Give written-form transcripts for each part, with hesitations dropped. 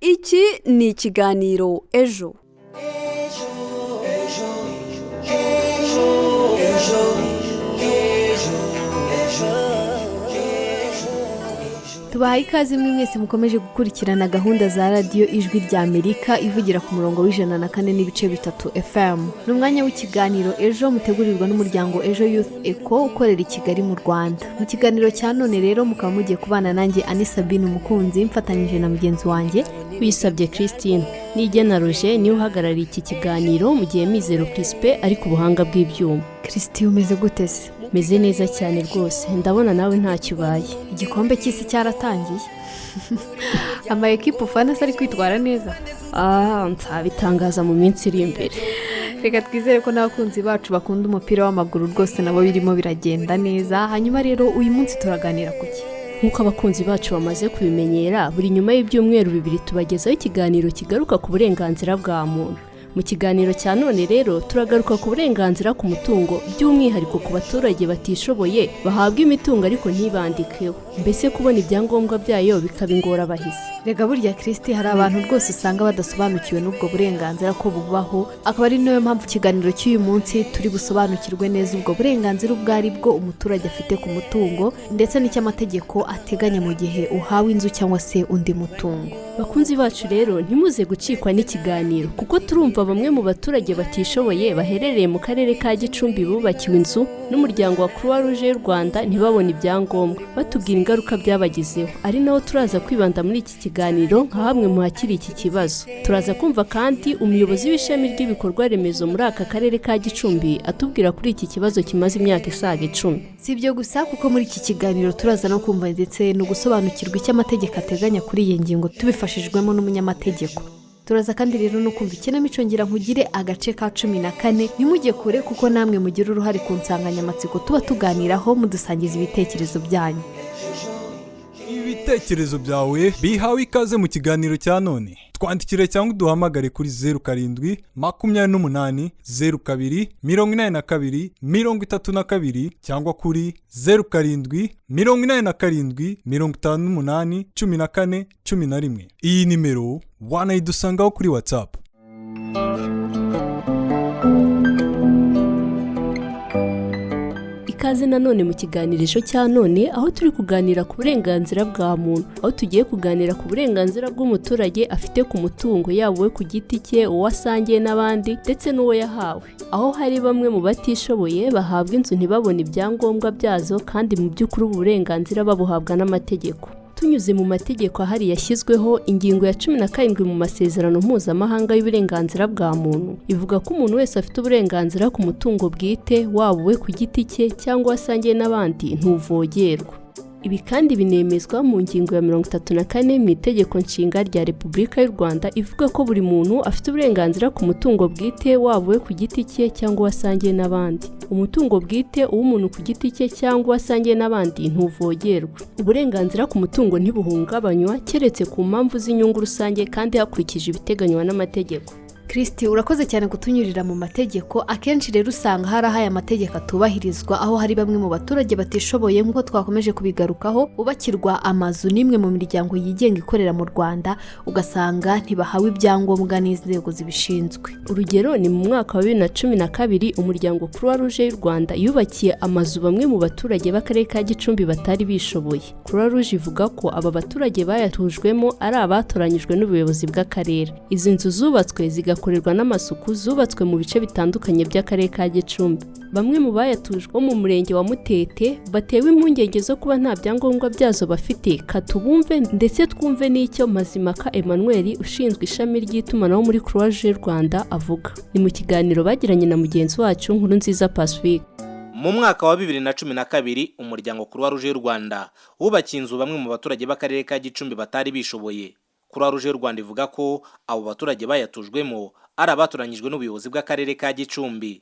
Iki ni ikiganiro Ejo. Tubahaye ikaze mwe mwese mukomeje gukurikirana gahunda za Radiyo Ijwi rya Amerika ivugira ku murongo wa 104.3 FM. Ni umwanya w'ikiganiro Ejo mutegurirwa n'umuryango Ejo Youth Eco ukorera i Kigali mu Rwanda. Mu kiganiro cya none rero mukaba mugiye kubana nanjye Ani Sabine Umukunzi, mfatanyije na mugenzi wanjye Wisabye Christine. Nigena Roger niwe uhagarariye iki kiganiro, mu gihe Mizero Crispin ari ku buhanga bw'ibyuma. Christine, umeze gute se? Meze neza cyane rwose, ndabona nawe ntacyo ubaye. Igikombe cy'isi cyaratangiye, ama ekipe ufana se ari kwitwara neza? Ah, nzabitangaza mu minsi iri imbere. Reka twizere ko n'abakunzi bacu bakunda umupira w'amaguru rwose nabo birimo biragenda neza. Hanyuma rero uyu munsi turaganira ku ki? Nk'uko abakunzi bacu bamaze kubimenyera, buri nyuma y'ibyumweru 2 tubagezaho ikiganiro kigaruka ku burenganzira bwa muntu. Mu kiganiro cya none rero turagaruka ku burenganzira ku mutungo, by'umwihariko ku baturage batishoboye bahabwa imitungo ariko ntibandikeho, mbese kubona ibyangombwa byayo bikaba ingorabahizi. Rega burya Christi, hari abantu rwose usanga badasobanukiwe n'ubwo burenganzira ko bubaho, akaba ari nayo mpamvu ikiganiro cy'uyu munsi turi busobanukirwe neza ubwo burenganzira ubwo ari bwo umuturage afite ku mutungo, ndetse n'icyo amategeko ateganya mu gihe uhawe inzu cyangwa se undi mutungo. Bakunzi bacu rero, ntimuze gucikwa n'ikiganiro, kuko turumva bamwe mu baturage batishoboye baherereye mu karere ka Gicumbi bubakiwe inzu n'umuryango wa Croix Rouge y'u Rwanda ntibabone ibyangombwa, batubwira ingaruka byabagizeho, ari naho turaza kwibanda muri iki kiganiro nka hamwe mu hakiri iki kibazo. Turaza kumva kandi umuyobozi w'ishami ry'ibikorwa remezo muri aka karere ka Gicumbi atubwira kuri iki kibazo kimaze imyaka isaga 10. Si ibyo gusa, kuko muri iki kiganiro turaza no kumva ndetse no gusobanukirwa icyo amategeko ateganya kuri iyi ngingo, tubifashijwemo n'umunyamategeko. Turaza kandi rero no kumva ikinamico ngira nkugire agace ka 14. Ntimujye kure, kuko namwe mugira uruhare ku nsanganyamatsiko tuba tuganiraho, mudusangiza ibitekerezo byanyu. Ibitekerezo byawe bihawe ikaze mu kiganiro cya none. Twandikire cyangwa uduhamagare kuri 0728028232 cyangwa kuri 0787581411. Iyi nimero wanayidusangaho kuri WhatsApp. Ikaze nanone mu kiganiro cya none, aho turi kuganira ku burenganzira bwa muntu, aho tugiye kuganira ku burenganzira bw'umuturage afite ku mutungo, yaba uwe ku giti cye, uwo asangiye n'abandi, ndetse n'uwo yahawe, aho hari bamwe mu batishoboye bahabwa inzu ntibabone ibyangombwa byazo, kandi mu by'ukuri ubu burenganzira babuhabwa n'amategeko. Tunyuze mu mategeko ahari yashyizweho, ingingo ya 17 mu masezerano mpuzamahanga y'uburenganzira bwa muntu ivuga ko umuntu wese afite uburenganzira ku mutungo bwite, waba uwe ku giti cye cyangwa asangiye n'abandi, ntuvogerwa. Ibi kandi binemezwa mu ngingo ya 34 mu itegeko nshinga rya Repubulika y'u Rwanda, ivuga ko buri muntu afite uburenganzira ku mutungo bwite, waba uwe ku giti cye cyangwa uwasangiye n'abandi. Umutungo bwite uw'umuntu ku giti cye cyangwa uwasangiye n'abandi ntuvogerwa. Uburenganzira ku mutungo ntibuhungabanywa keretse ku mpamvu z'inyungu rusange kandi hakurikije ibiteganywa n'amategeko. Christi, urakoze cyane kutunyurira mu mategeko. Akenshi rero usanga hari aho aya mategeko atubahirizwa, aho hari bamwe mu baturage batishoboye, nk'uko twakomeje kubigarukaho, bubakirwa amazu n'imwe mu miryango yigenga ikorera mu Rwanda, ugasanga ntibahawe ibyangombwa n'inzego zibishinzwe. Urugero ni mu mwaka wa 2012, umuryango Croix Rouge y'u Rwanda yubakiye amazu bamwe mu baturage b'akarere ka Gicumbi batari bishoboye. Croix Rouge ivuga ko aba baturage bayatujwemo ari abatoranyijwe n'ubuyobozi bw'akarere. Izi nzu zubatswe zigakorerwa n'amasuku, zubatswe mu bice bitandukanye by'akarere ka Gicumbi. Bamwe mu bayatujwe bo mu murenge wa Mutete batewe impungenge zo kuba nta byangombwa byazo bafite. Katubumve ndetse twumve n'icyo Mazimaka Emmanuel ushinzwe ishami ry'itumanaho muri Croix Rouge y'u Rwanda avuga. Ni mu kiganiro bagiranye na mugenzi wacu Nkurunziza Pacifique. Mu mwaka wa 2012, umuryango Croix Rouge y'u Rwanda wubakiye inzu bamwe mu baturage b'akarere ka Gicumbi batari bishoboye. Croix Rouge y'u Rwanda ivuga ko abo baturage bayatujwemo ari abatoranyijwe n'ubuyobozi bw'akarere ka Gicumbi.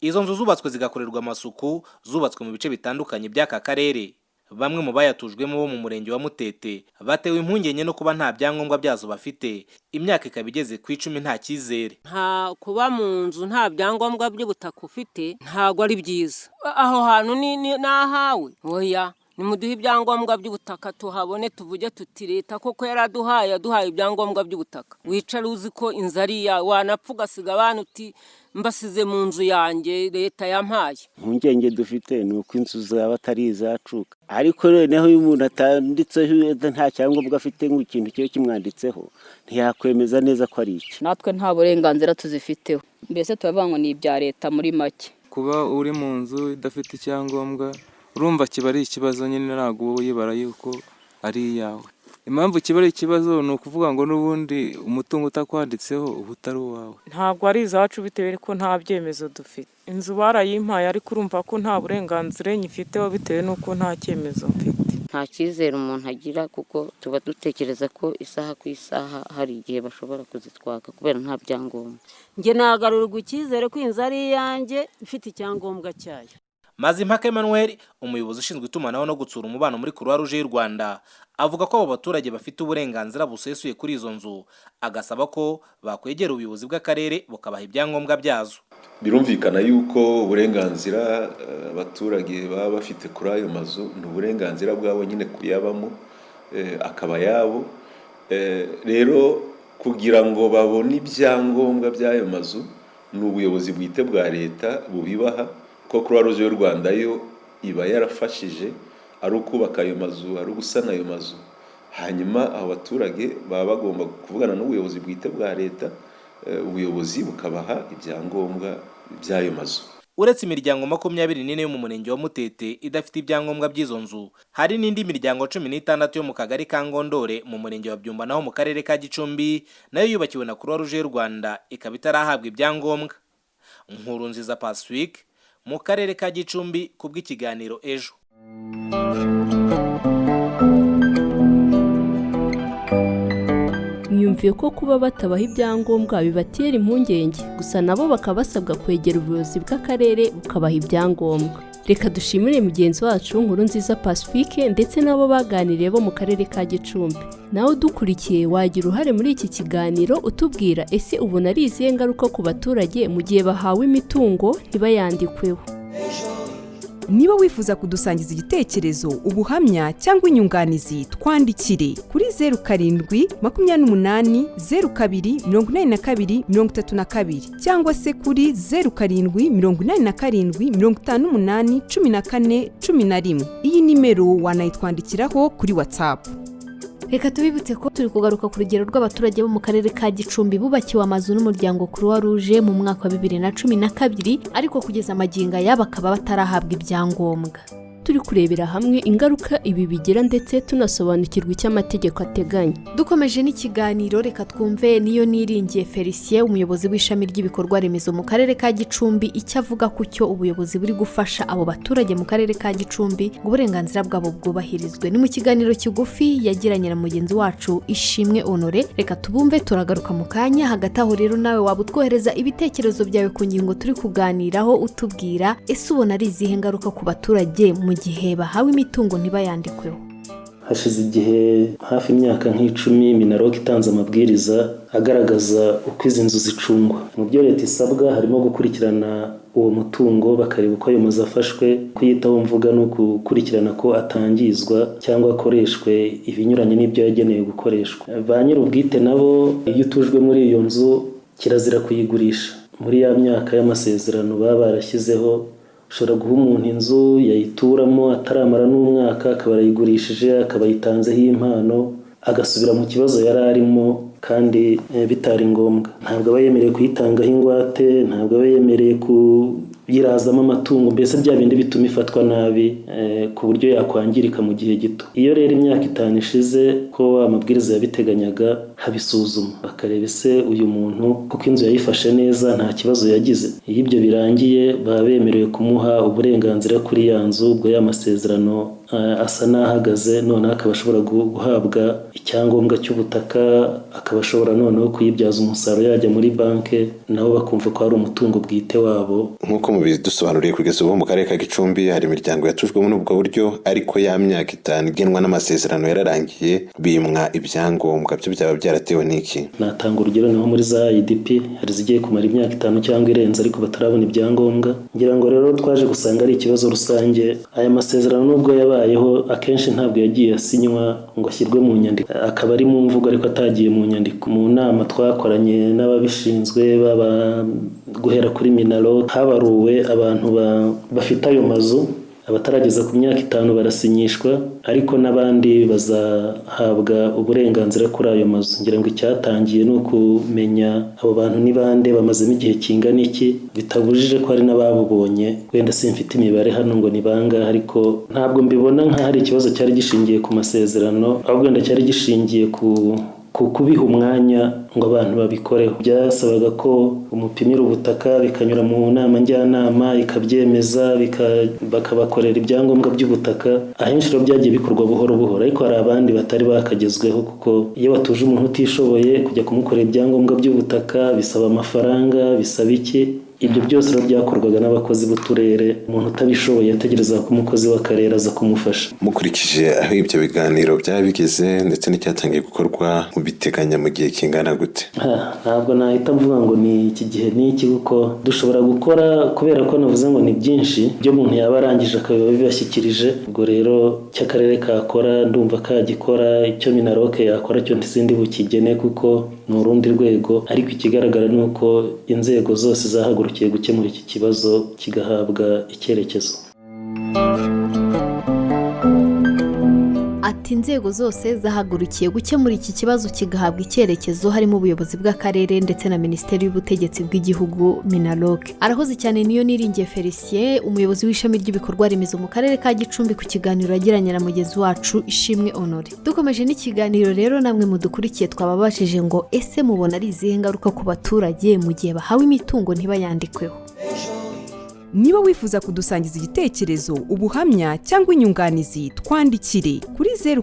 Izo nzu zubatswe zigakorerwa amasuku, zubatswe mu bice bitandukanye by'aka karere. Bamwe mu bayatujwemo bo mu murenge wa Mutete batewe impungenge no kuba nta byangombwa byazo bafite, imyaka ikaba igeze ku 10 nta cyizere. Nta kuba mu nzu nta byangombwa by'ubutaka ufite, ntabwo ari byiza. Aho hantu ni ahawe? Oya. Nimuduhe ibyangombwa by'ubutaka tuhabone, tuvuge tuti leta koko yaraduhaye, yaduhaye ibyangombwa by'ubutaka. Wicara uzi ko inzu ari iyawe, wanapfa ugasiga abana uti mbasize mu nzu yanjye leta yampaye. Impungenge dufite ni uko inzu zaba atari izacu, ariko noneho iyo umuntu atanditseho, nta cyangombwa afite ngo ikintu kibe kimwanditseho, ntiyakwemeza neza ko ari iki. Natwe nta burenganzira tuzifiteho, mbese turavuga ngo ni ibya leta muri make. Kuba uri mu nzu idafite icyangombwa, urumva kiba ari ikibazo nyine, ntabwo uba uyibara yuko ari iyawe. Impamvu kiba ari ikibazo ni ukuvuga ngo n'ubundi umutungo utakwanditseho uba utari uwawe. Ntabwo ari izacu bitewe ko nta byemezo dufite. Inzu barayimpaye, ariko urumva ko nta burenganzira nyifiteho bitewe n'uko nta cyemezo mfite. Nta cyizere umuntu agira, kuko tuba dutekereza ko isaha ku isaha hari igihe bashobora kuzitwaka kubera nta byangombwa. Njye nagarurirwa icyizere ko inzu ari iyanjye mfite icyangombwa cyayo. Mazimpaka Emmanuel, umuyobozi ushinzwe itumanaho no gutsura umubano muri Croix Rouge y'u Rwanda, avuga ko abo baturage bafite uburenganzira busesuye kuri izo nzu, agasaba ko bakwegera ubuyobozi bw'akarere bukabaha ibyangombwa byazo. Birumvikana yuko uburenganzira abaturage baba bafite kuri ayo mazu ni uburenganzira bwabo nyine kuyabamo, akaba yabo. Rero kugira ngo babone ibyangombwa by'ayo mazu ni ubuyobozi bwite bwa leta bubibaha, ko Croix Rouge y'u Rwanda yo iba yarafashije, ari ukubaka ayo mazu, ari ugusana ayo mazu. Hanyuma abo baturage baba bagomba kuvugana n'ubuyobozi bwite bwa leta, ubuyobozi bukabaha ibyangombwa by'ayo mazu. Uretse imiryango 24 yo mu murenge wa Mutete idafite ibyangombwa by'izo nzu, hari n'indi miryango 16 yo mu kagari ka Ngondore mu murenge wa Byumba naho mu karere ka Gicumbi, nayo yubakiwe na Croix Rouge y'u Rwanda ikaba itarahabwa ibyangombwa. Nkurunziza Pacifique mu karere ka Gicumbi kubw'ikiganiro Ejo. Mwiyumviye ko kuba batabaha ibyangombwa bibatera impungenge, gusa nabo bakaba basabwa kwegera ubuyobozi bw'akarere bukabaha ibyangombwa. Reka dushimire mugenzi wacu Nkurunziza Pacifique ndetse n'abo baganiriye bo mu karere ka Gicumbi. Nawe udukurikiye wagira uruhare muri iki kiganiro utubwira ese ubona ari izihe ngaruka ku baturage mu gihe bahawe imitungo ntibayandikweho. Niba wifuza kudusangiza igitekerezo, ubuhamya cyangwa inyunganizi, twandikire kuri 0728028232 cyangwa se kuri 0787581411. Iyi nimero wanayitwandikiraho kuri WhatsApp. Reka tubibutse ko turi kugaruka ku rugero rw'abaturage bo mu karere ka Gicumbi bubakiwe amazu n'umuryango Croix Rouge mu mwaka wa 2012, ariko kugeza amagingo aya bakaba batarahabwa ibyangombwa. Turi kurebera hamwe ingaruka ibi bigira ndetse tunasobanukirwa icyo amategeko ateganya. Dukomeje n'ikiganiro, reka twumve niyo niringiye Felicien, umuyobozi w'ishami ry'ibikorwa remezo mu karere ka Gicumbi, icyo avuga ku cyo ubuyobozi buri gufasha abo baturage mu karere ka Gicumbi ngo uburenganzira bwabo bwubahirizwe. Ni mu kiganiro kigufi yagiranye na mugenzi wacu Ishimwe Honore. Reka tubumve, turagaruka mu kanya. Hagati aho rero nawe waba utwohereza ibitekerezo byawe ku ngingo turi kuganiraho, utubwira ese ubona ari izihe ngaruka ku baturage mu gihe bahawe imitungo ntibayandikweho. Hashize igihe hafi imyaka nk'icumi Minaloc itanze amabwiriza agaragaza uko izi nzu zicungwa. Mu byo leta isabwa harimo gukurikirana uwo mutungo, bakareba uko ayo mazu afashwe. Kuyitaho mvuga ni ukukurikirana ko atangizwa cyangwa akoreshwe ibinyuranye n'ibyo yagenewe gukoreshwa. Ba nyir'ubwite nabo iyo utujwe muri iyo nzu kirazira kuyigurisha. Muri ya myaka y'amasezerano baba barashyizeho, ushobora guha umuntu inzu yayituramo ataramara n'umwaka akaba arayigurishije, akaba ayitanzeho impano, agasubira mu kibazo yari arimo kandi bitari ngombwa. Ntabwo aba yemerewe kuyitangaho ingwate, ntabwo aba yemerewe kuyirazamo amatungo, mbese bya bindi bituma ifatwa nabi ku buryo yakwangirika mu gihe gito. Iyo rero imyaka 5 ishize ko amabwiriza yabiteganyaga, habisuzuma bakareba ese uyu muntu kuko inzu yayifashe neza nta kibazo yagize. Iyo ibyo birangiye baba bemerewe kumuha uburenganzira kuri ya nzu, ubwo ya masezerano asa n'ahagaze, noneho akaba ashobora guhabwa icyangombwa cy'ubutaka, akaba ashobora noneho kuyibyaza umusaruro, yajya muri banki nabo bakumva ko ari umutungo bwite wabo. Nk'uko mubidusobanuriye, kugeza ubu mu karere ka Gicumbi hari imiryango yatujwe muri ubwo buryo, ariko ya myaka 5 igenwa n'amasezerano yararangiye bimwa ibyangombwa. Byo byaba byaratewe n'iki? Natanga urugero niho muri za IDP hari zigiye kumara imyaka 5 cyangwa irenze ariko batarabona ibyangombwa. Ngira ngo rero twaje gusanga ari ikibazo rusange. Aya masezerano nubwo yabayeho akenshi ntabwo yagiye asinywa ngo ashyirwe mu nyandiko, akaba ari mu mvugo ariko atagiye mu nyandiko. Mu nama twakoranye n'ababishinzwe baba guhera kuri Minaloc, habaruwe abantu bafite ayo mazu, abatarageza ku myaka 5 barasinyishwa, ariko n'abandi bazahabwa uburenganzira kuri ayo mazu. Ngira ngo icyatangiye ni ukumenya abo bantu ni bande, bamazemo igihe kingana iki, bitabujije ko hari n'ababubonye. Wenda simfite imibare hano ngo ni bangahe, ariko ntabwo mbibona nk'aho ari ikibazo cyari gishingiye ku masezerano, ahubwo wenda cyari gishingiye ku kubiha umwanya ngo abantu babikoreho. Byasabaga ko umupimira ubutaka, bikanyura mu nama njyanama ikabyemeza, bakabakorera ibyangombwa by'ubutaka. Ahenshi rero byagiye bikorwa buhoro buhoro, ariko hari abandi batari bakagezweho, kuko iyo batuje umuntu utishoboye kujya kumukorera ibyangombwa by'ubutaka bisaba amafaranga, bisaba iki. Ibyo byose rero byakorwaga n'abakozi b'uturere. Umuntu utabishoboye yategereza ko umukozi w'akarere aza kumufasha. Mukurikije aho ibyo biganiro byaba bigeze ndetse n'icyatangiye gukorwa, mubiteganya mu gihe kingana gute? Ntabwo nahita mvuga ngo ni iki gihe n'iki, kuko dushobora gukora kubera ko navuze ngo ni byinshi ibyo umuntu yaba arangije akaba bibashyikirije. Ubwo rero icyo akarere kakora ndumva kagikora, icyo Minaloc yakora cyo ntizindi bukigene kuko ni urundi rwego, ariko ikigaragara ni uko inzego zose zahagurukiye gukemura iki kibazo kigahabwa icyerekezo. Ati inzego zose zahagurukiye gukemura iki kibazo kigahabwa icyerekezo, harimo ubuyobozi bw'akarere ndetse na Minisiteri y'Ubutegetsi bw'Igihugu Minaloc. Arakoze cyane niyo niringiye Felicien, umuyobozi w'ishami ry'ibikorwa remezo mu karere ka Gicumbi, ku kiganiro yagiranye na mugenzi wacu Ishimwe Honore. Dukomeje n'ikiganiro rero, namwe mudukurikiye twababashije ngo ese mubona ari izihe ngaruka ku baturage mu gihe bahawe imitungo ntibayandikweho? Niba wifuza kudusangiza igitekerezo, ubuhamya cyangwa inyunganizi, twandikire kuri 07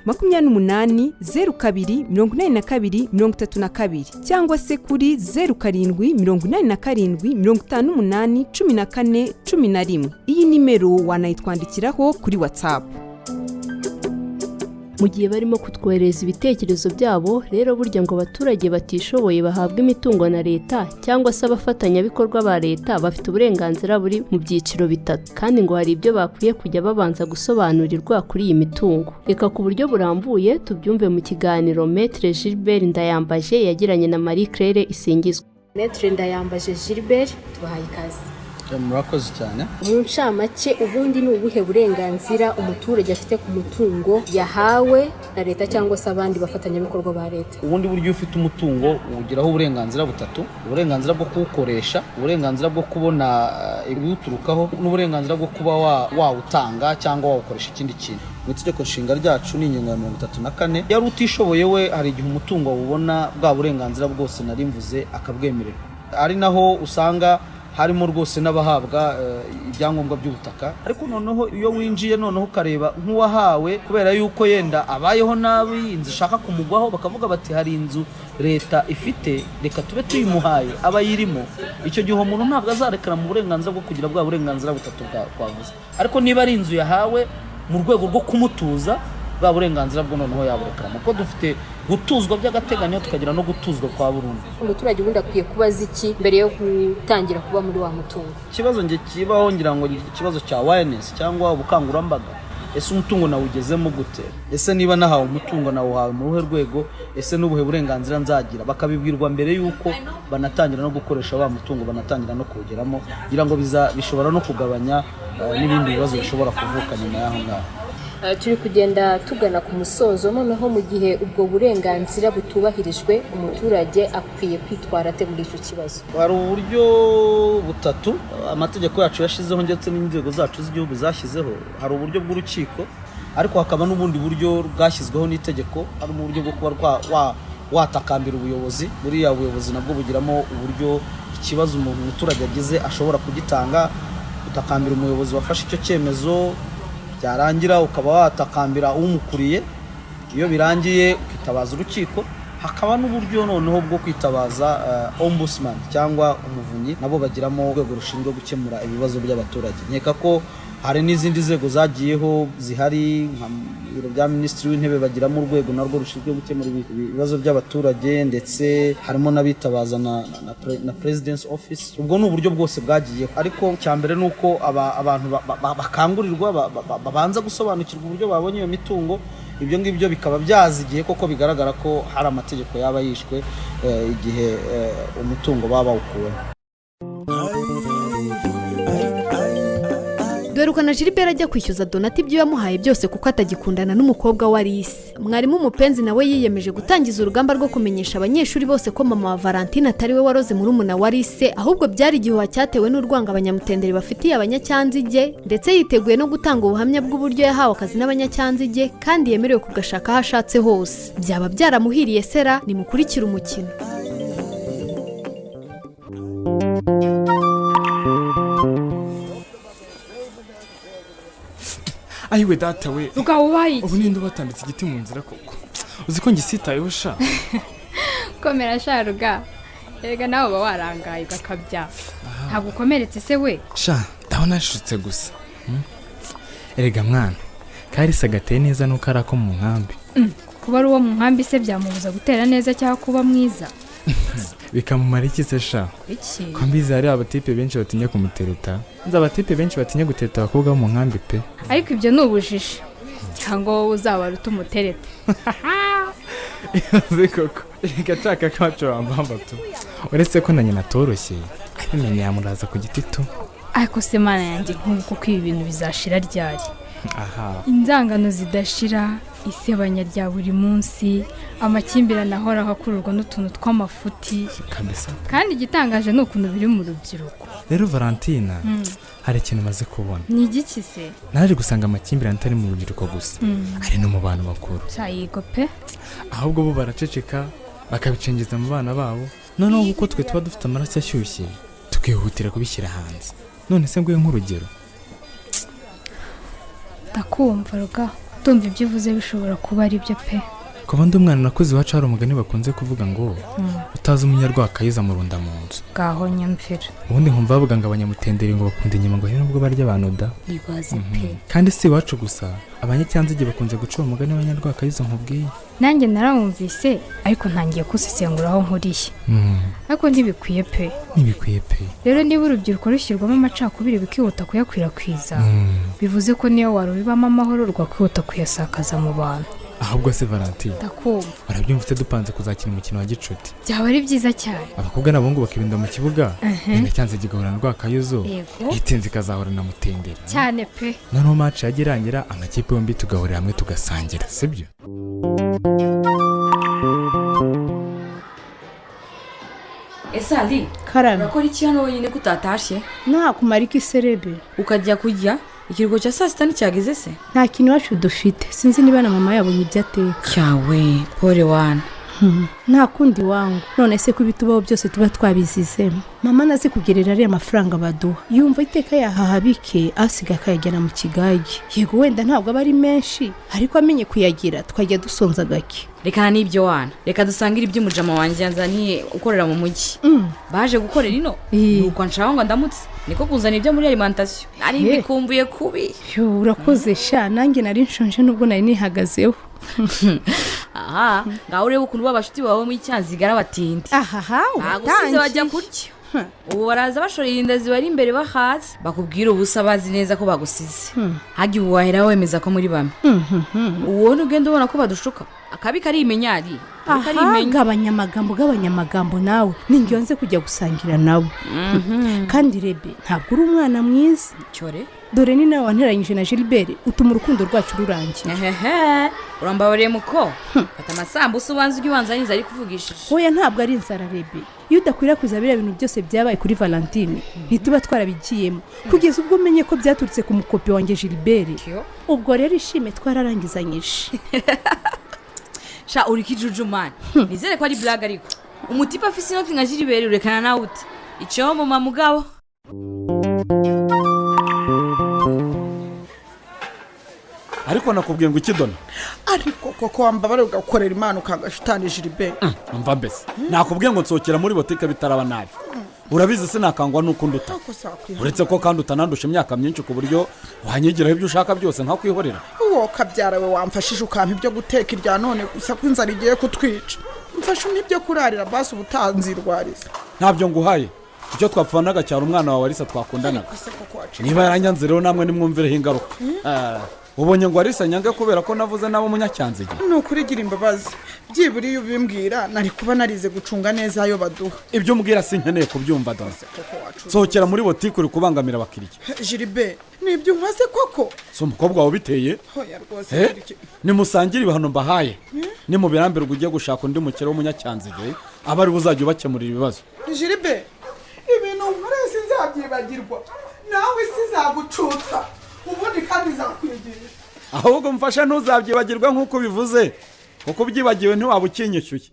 28 02 82 32 cyangwa se kuri 07 87 58 14 11. Iyi nimero wanayitwandikiraho kuri WhatsApp. Mu gihe barimo kutwohereza ibitekerezo byabo rero, burya ngo abaturage batishoboye bahabwa imitungo na leta cyangwa se abafatanyabikorwa ba leta bafite uburenganzira buri mu byiciro bitatu, kandi ngo hari ibyo bakwiye kujya babanza gusobanurirwa kuri iyi mitungo. Reka ku buryo burambuye tubyumve mu kiganiro Maître Gilbert Ndayambaje yagiranye na Marie Claire Isingizwe. Maître Ndayambaje Gilbert, tubahaye ikaze. Murakoze cyane. Mu ncamake, ubundi ni ubuhe burenganzira umuturage afite ku mutungo yahawe na leta cyangwa se abandi bafatanyabikorwa ba leta? Ubundi buryo ufite umutungo ugiraho uburenganzira butatu: uburenganzira bwo kuwukoresha, uburenganzira bwo kubona ibiwuturukaho, n'uburenganzira bwo kuba wawutanga cyangwa wawukoresha ikindi kintu. Mu itegeko nshinga ryacu ni ingingo ya 34. Yari utishoboye we, hari igihe umutungo awubona bwa burenganzira bwose nari mvuze akabwemererwa, ari naho usanga harimo rwose n'abahabwa ibyangombwa by'ubutaka. Ariko noneho iyo winjiye noneho ukareba nk'uwahawe kubera yuko yenda abayeho nabi, inzu ishaka kumugwaho, bakavuga bati hari inzu leta ifite, reka tube tuyimuhaye aba ayirimo. Icyo gihe umuntu ntabwo azarekera mu burenganzira bwo kugira bwa burenganzira butatu twavuze. Ariko niba ari inzu yahawe mu rwego rwo kumutuza, bwa burenganzira bwo noneho yaburekera, kuko dufite gutuzwa by'agateganyo tukagira no gutuzwa kwa burundu. Umuturage ubundi akwiye kubaza iki mbere yo gutangira kuba muri wa mutungo? Ikibazo nge kibaho ngira ngo ikibazo cya awareness cyangwa ubukangurambaga. Ese umutungo nawugezemo gute? Ese niba nahawe umutungo nawuhawe mu ruhe rwego? Ese n'ubuhe burenganzira nzagira? Bakabibwirwa mbere y'uko banatangira no gukoresha wa mutungo, banatangira no kuwugeramo, kugira ngo bishobora no kugabanya n'ibindi bibazo bishobora kuvuka nyuma y'aho ngaho. Turi kugenda tugana ku musozo. Noneho mu gihe ubwo burenganzira butubahirijwe, umuturage akwiye kwitwara ate muri icyo kibazo? Hari uburyo butatu amategeko yacu yashyizeho ndetse n'inzego zacu z'igihugu zashyizeho. Hari uburyo bw'urukiko, ariko hakaba n'ubundi buryo bwashyizweho n'itegeko, hari uburyo bwo kuba watakambira ubuyobozi. Buriya buyobozi nabwo bugiramo uburyo ikibazo umuntu umuturage agize ashobora kugitanga, utakambira umuyobozi wafashe icyo cyemezo, byarangira ukaba watakambira umukuriye, iyo birangiye ukitabaza urukiko. Hakaba n'uburyo noneho bwo kwitabaza ombudsman cyangwa umuvunyi, nabo bagiramo urwego rushinzwe gukemura ibibazo by'abaturage. Nkeka ko hari n'izindi nzego zagiyeho zihari, nka biro bya Minisitiri w'Intebe, bagiramo urwego narwo rushinzwe gukemura ibibazo by'abaturage, ndetse harimo n'abitabaza na President's Office. Ubwo ni uburyo bwose bwagiyeho, ariko icya mbere ni uko abantu bakangurirwa babanza gusobanukirwa uburyo babonye iyo mitungo. Ibyo ngibyo bikaba byaza igihe koko bigaragara ko hari amategeko yaba yishwe, igihe umutungo baba bawukuwemo. Duherukana Gilbert ajya kwishyuza Donati ibyo yamuhaye byose kuko atagikundana n'umukobwa wa Alice. Mwarimu Umupenzi nawe yiyemeje gutangiza urugamba rwo kumenyesha abanyeshuri bose ko mama wa Valentine atari we waroze murumuna wa Alice, ahubwo byari igihuha cyatewe n'urwango Abanyamutenderi bafitiye Abanyacyanzige, ndetse yiteguye no gutanga ubuhamya bw'uburyo yahawe akazi n'Abanyacyanzige kandi yemerewe kugashaka aho ashatse hose. Byaba byaramuhiriye sera? Nimukurikire umukino. Ayiwe data we! Rugabo, ubaye iki? Ubu ninde ubatambitse igiti mu nzira koko? Uzi ko ngisitayeho sha! Komera sha Ruga, erega nawe uba warangaye ugakabya. Ntabwo ukomeretse se we? Sha, ndabona nashutse gusa. Erega mwana, Karisa gateye neza nuko ari ako mu nkambi. Kuba ari uwo mu nkambi se byamubuza gutera neza cyangwa kuba mwiza? Bikamumara iki se sha? Iki? Ko mbizi hari abatipe benshi batinya kumutereta. Nzi abatipe benshi batinya gutereta abakobwa bo mu nkambi pe. Ariko ibyo ni ubujiji, cyangwa wowe uzaba utumutereta. Ibaze koko, reka nshaka kacu wambamba tu. Uretse ko na nyina atoroshye, abimenye yamuraza ku giti tu. Ariko se Mana yanjye, nk'ubu kuko ibi bintu bizashira ryari? Aha. Inzangano zidashira, isebanya rya buri munsi, amakimbirane ahoraho akururwa n'utuntu tw'amafuti. Kabisa. Kandi igitangaje ni ukuntu biri mu rubyiruko. Rero Valentina, hari ikintu maze kubona. Ni igiki se? Naje gusanga amakimbirane atari mu rubyiruko gusa, ari no mu bantu bakuru. Cyayigo pe. Ahubwo bo baraceceka bakabicengeza mu bana babo, noneho kuko twe tuba dufite amaraso ashyushye tukihutira kubishyira hanze. None se nguye nk'urugero. Ndakumva Ruga, ndumva ibyo uvuze bishobora kuba ari byo pe. Kuba ndi umwana nakuze iwacu hari umugani bakunze kuvuga ngo utazi umunyarwakayiza murunda mu nzu. Ngaho nyumvira. Ubundi nkumva bavuga ngo Abanyamutenderi ngo bakunda inyama, ngo hari nubwo barya abantu da. Ibaze pe. Kandi si iwacu gusa, Abanyacyanzige bakunze guca uwo mugani w'abanyarwakayiza nkubwiye. Nanjye narawumvise ariko ntangiye kusesengura aho nkuriye. Ariko ntibikwiye pe. Ntibikwiye pe. Rero niba urubyiruko rushyirwamo amacakubiri bikihuta kuyakwirakwiza, bivuze ko niyo warubibamo amahoro rwakwihuta kuyasakaza mu bantu. Ahubwo se Valentine, Ndakumva. urabyumva ute dupanze kuzakina umukino wa gicuti? Byaba ari byiza cyane. Abakobwa n'abahungu bakibinda mu kibuga, Abanyacyanzige igahura na Rwakayuzo, Yego. itsinze ikazahura na Mutenderi. Cyane pe. Noneho match yajya irangira amakipe yombi tugahurira hamwe tugasangira, sibyo? Ese Ali, Karame. urakora iki hano wenyine ko utatashye? Nakumara iki serebe? Ukajya kurya ikiruhuko cya saa sita nticyageze se? Nta kintu iwacu dufite, sinzi niba na mama yabonye ibyo ateka. Cyawe pole wana. Nta kundi wangu, none se ko ibitubaho byose tuba twabizizemo. Mama nazi kugerera ariya mafaranga baduha, yumva iteka yahaha bike asiga akayajyana mu kigage. Yego wenda ntabwo aba ari menshi, ariko amenye kuyagira twajya dusonza gake. Reka n'ibyo wana, reka dusangire iby'umujama wanjye yanzaniye ukorera mu mujyi. Baje gukorera ino, nuko nshaka ngo ndamutse, niko kuzana ibyo muri alimentation. Nari mbikumbuye kubi. Yo, urakoze sha, nanjye nari nshonje nubwo nari nihagazeho. Aha, ngaho urebe ukuntu babashuti bawe mu Cyanzigara batindi. Ahaha, uratangiye. Bajya kurya. Ubu baraza bashoreye inda zibari imbere bahaze, bakubwira ubusa bazi neza ko bagusize. Hagi wahera wemeza ko muri bamwe. Uwo ugenda ubona ko badushuka. Akabi kari imenyari. Aha, gabanya amagambo, gabanya amagambo nawe. Ninjye nze kujya gusangira nabo. Kandi rebe, ntabwo uri umwana mwiza. Cyore. Dore ni nawe wanteranyije na Gilbert utuma urukundo rwacu rurangira. Ehehe, urambabariye muko. Fata amasambusa ubanza ujye ubanza n'inzara ikuvugishije. Oya, ntabwo ari inzara rebe. Iyo udakwirakwiza biriya bintu byose byabaye kuri Valentine, ntituba twarabigiyemo. Kugeza ubwo umenye ko byaturutse ku mukopi wanjye Gilbert. Ubwo rero ishime twararangizanyije. Sha uri kijujumana. Nizere ko ari blague ariko. Umutipa afise inoti nka Gilbert urekana nawe ute? Icyo mama mugabo. Ariko nakubwiye ngo ikidona. Ariko koko wambabare ugakorera Imana ukanga Jiribe. Mva mbese, nakubwiye ngo nsohokera muri botike bitaraba nabi. Urabizi sinakangwa n'uko unduta, uretse ko kandi utanandusha imyaka myinshi ku buryo wanyigiraho ibyo ushaka byose nkakwihorera. Uwo kabyara we, wamfashije ukampa ibyo guteka irya none gusa, ko inzara igiye kutwica. Mfashe umpe ibyo kurarira basi, ubutanzirwariza. Ntabyo nguhaye. Icyo twapfanaga cyari umwana wawe Arisa twakundanaga. Ese koko wacika? Niba yaranyanze rero, namwe nimwumvireho ingaruka. Ah, ubonye ngo Arisa nyange kubera ko navuze nabo umunyacyanzige? Ni ukuri gira imbabazi, byibura iyo ubimbwira nari kuba narize gucunga neza ayo baduha. Ibyo umbwira sinkeneye kubyumva dore. Sohokera muri botike, uri kubangamira abakiriya. Jiribe, nibyo unkoze koko? Si umukobwa wawe ubiteye? Hoya rwose. Eh? Nimusangire ibihano mbahaye, nimubirambirwa ujye gushaka undi mukire w'umunyacyanzige, aba ari buzajya ubakemurira ibibazo. Jiribe, ibintu nkoreye sinzabyibagirwa, nawe sizagucutsa ubundi kandi nzakwigisha. Ahubwo mfasha ntuzabyibagirwe nk'uko ubivuze, kuko ubyibagiwe ntiwaba ukinyishyuye.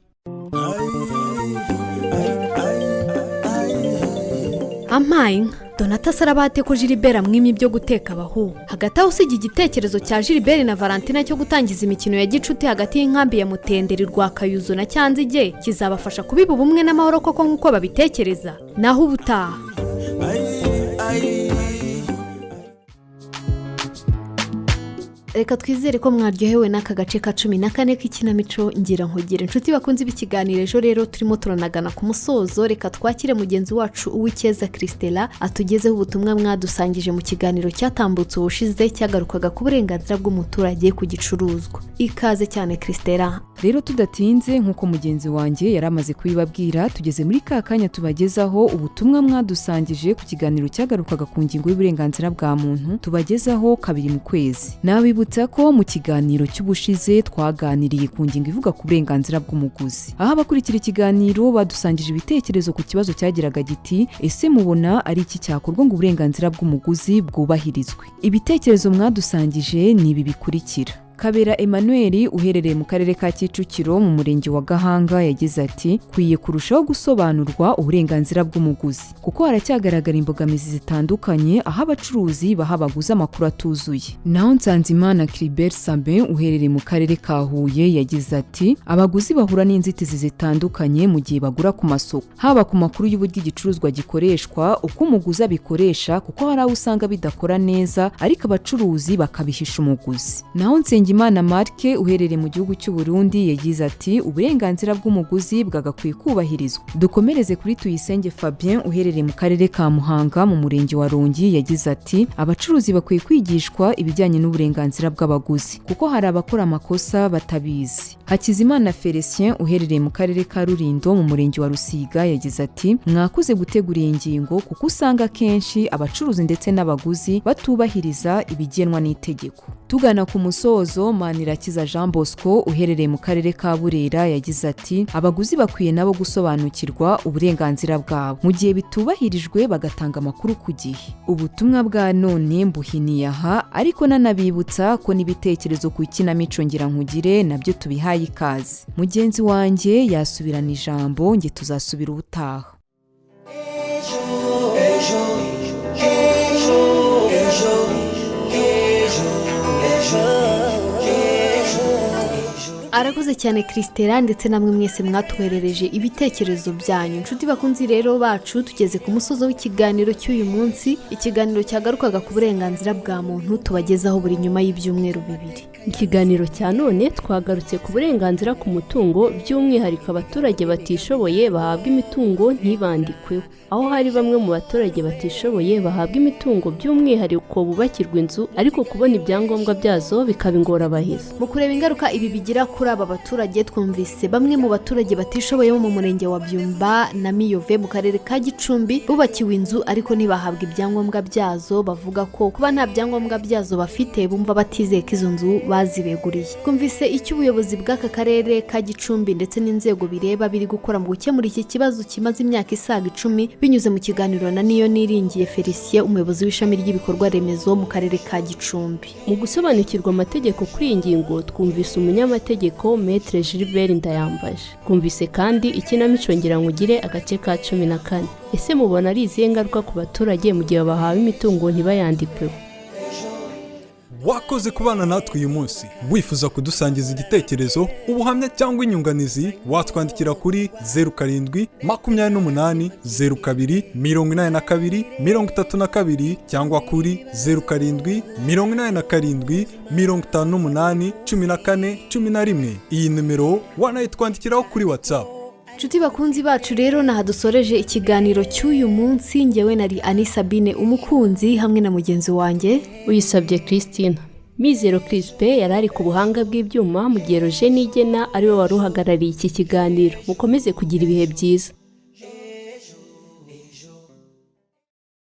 Ampaye inka, Donata sarabate ko Gilbert amwimye ibyo guteka abahu. Hagati aho, usibye igitekerezo cya Gilbert na Valentina cyo gutangiza imikino ya gicuti hagati y'inkambi ya Mutenderi, Rwakayuzo na Cyanzige, kizabafasha kubiba ubumwe n'amahoro koko nk'uko babitekereza? Naho ubutaha. Reka twizere ko mwaryohewe n'aka gace ka 14 k'ikinamico Ngira Nkugire. Inshuti bakunze ikiganiro ejo rero, turimo turanagana ku musozo. Reka twakire mugenzi wacu Uwicyeza Christella atugezeho ubutumwa mwadusangije mu kiganiro cyatambutse ubushize, cyagarukaga ku burenganzira bw'umuturage ku gicuruzwa. Ikaze cyane, Christella. Rero tudatinze, nk'uko mugenzi wanjye yari amaze kubibabwira, tugeze muri ka kanya tubagezaho ubutumwa mwadusangije ku kiganiro cyagarukaga ku ngingo y'uburenganzira bwa muntu, tubagezaho kabiri mu kwezi. Nabibutsa ko mu kiganiro cy'ubushize twaganiriye ku ngingo ivuga ku burenganzira bw'umuguzi, aho abakurikira ikiganiro badusangije ibitekerezo ku kibazo cyagiraga giti: "Ese mubona ari iki cyakorwa ngo uburenganzira bw'umuguzi bwubahirizwe?" Ibitekerezo mwadusangije ni ibi bikurikira: Kabera Emmanuel uherereye mu karere ka Kicukiro mu murenge wa Gahanga yagize ati: "Kwiye kurushaho gusobanurwa uburenganzira bw'umuguzi, kuko haracyagaragara imbogamizi zitandukanye aho abacuruzi baha abaguzi amakuru atuzuye." Naho Nsanzimana Clibert Sabin uherereye mu karere ka Huye yagize ati: "Abaguzi bahura n'inzitizi zitandukanye mu gihe bagura ku masoko, haba ku makuru y'uburyo igicuruzwa gikoreshwa, uko umuguzi abikoresha, kuko hari aho usanga bidakora neza ariko abacuruzi bakabihisha umuguzi." Naho Nsengimana Mark uherereye mu gihugu cy'u Burundi yagize ati: "Uburenganzira bw'umuguzi bwagakwiye kubahirizwa." Dukomereze kuri Tuyisenge Fabien uherereye mu karere ka Muhanga mu murenge wa Rongi yagize ati: "Abacuruzi bakwiye kwigishwa ibijyanye n'uburenganzira bw'abaguzi, kuko hari abakora amakosa batabizi." Hakizimana Felicien uherereye mu karere ka Rulindo mu murenge wa Rusiga yagize ati: "Mwakoze gutegura iyi ngingo, kuko usanga akenshi abacuruzi ndetse n'abaguzi batubahiriza ibigenwa n'itegeko." Tugana ku musozo, Manirakiza Jean Bosco uherereye mu karere ka Burera yagize ati: "Abaguzi bakwiye nabo gusobanukirwa uburenganzira bwabo, mu gihe bitubahirijwe bagatanga amakuru ku gihe." Ubutumwa bwa none mbuhiniye aha, ariko nanabibutsa ko n'ibitekerezo ku ikinamico Ngira Nkugire nabyo tubihaye ikaze. Mugenzi wanjye yasubirana ijambo, nge tuzasubira ubutaha. Arakoze cyane Christella, ndetse namwe mwese mwatuherereje ibitekerezo byanyu. Inshuti bakunzi rero bacu, tugeze ku musozo w'ikiganiro cy'uyu munsi, ikiganiro cyagarukaga ku burenganzira bwa muntu, tubagezaho buri nyuma y'ibyumweru 2. Ikiganiro cya none twagarutse ku burenganzira ku mutungo, by'umwihariko abaturage batishoboye bahabwa imitungo ntibandikweho, aho hari bamwe mu baturage batishoboye bahabwa imitungo, by'umwihariko bubakirwa inzu, ariko kubona ibyangombwa byazo bikaba ingorabahizi. Mu kureba ingaruka ibi bigira kuri aba baturage, twumvise bamwe mu baturage batishoboye bo mu murenge wa Byumba na Miyove mu karere ka Gicumbi bubakiwe inzu ariko ntibahabwa ibyangombwa byazo, bavuga ko kuba nta byangombwa byazo bafite bumva batizeye ko izo nzu bazibeguriye. Twumvise icyo ubuyobozi bw'aka karere ka Gicumbi ndetse n'inzego bireba biri gukora mu gukemura iki kibazo kimaze imyaka isaga 10, binyuze mu kiganiro na Niyo Niringiye Felicien, umuyobozi w'ishami ry'ibikorwa remezo mu karere ka Gicumbi. Mu gusobanukirwa amategeko kuri iyi ngingo, twumvise umunyamategeko Maître Gilbert Ndayambaje. Twumvise kandi ikinamico Ngira Nkugire agace ka 14. Ese mubona ari izihe ngaruka ku baturage mu gihe bahawe imitungo ntibayandikweho? Wakoze kubana natwe uyu munsi. Wifuza kudusangiza igitekerezo, ubuhamya cyangwa inyunganizi, watwandikira kuri 0728028232 cyangwa kuri 0787581411. Iyi nimero wanayitwandikiraho kuri WhatsApp. Nshuti bakunzi bacu rero, naha dusoreje ikiganiro cy'uyu munsi. Ngewe nari Ani Sabine Umukunzi hamwe na mugenzi wanjye Uyisabye Christine. Mizero Crispe yari ari ku buhanga bw'ibyuma, mu gihe Roger Nigena ariwe wari uhagarariye iki kiganiro. Mukomeze kugira ibihe byiza.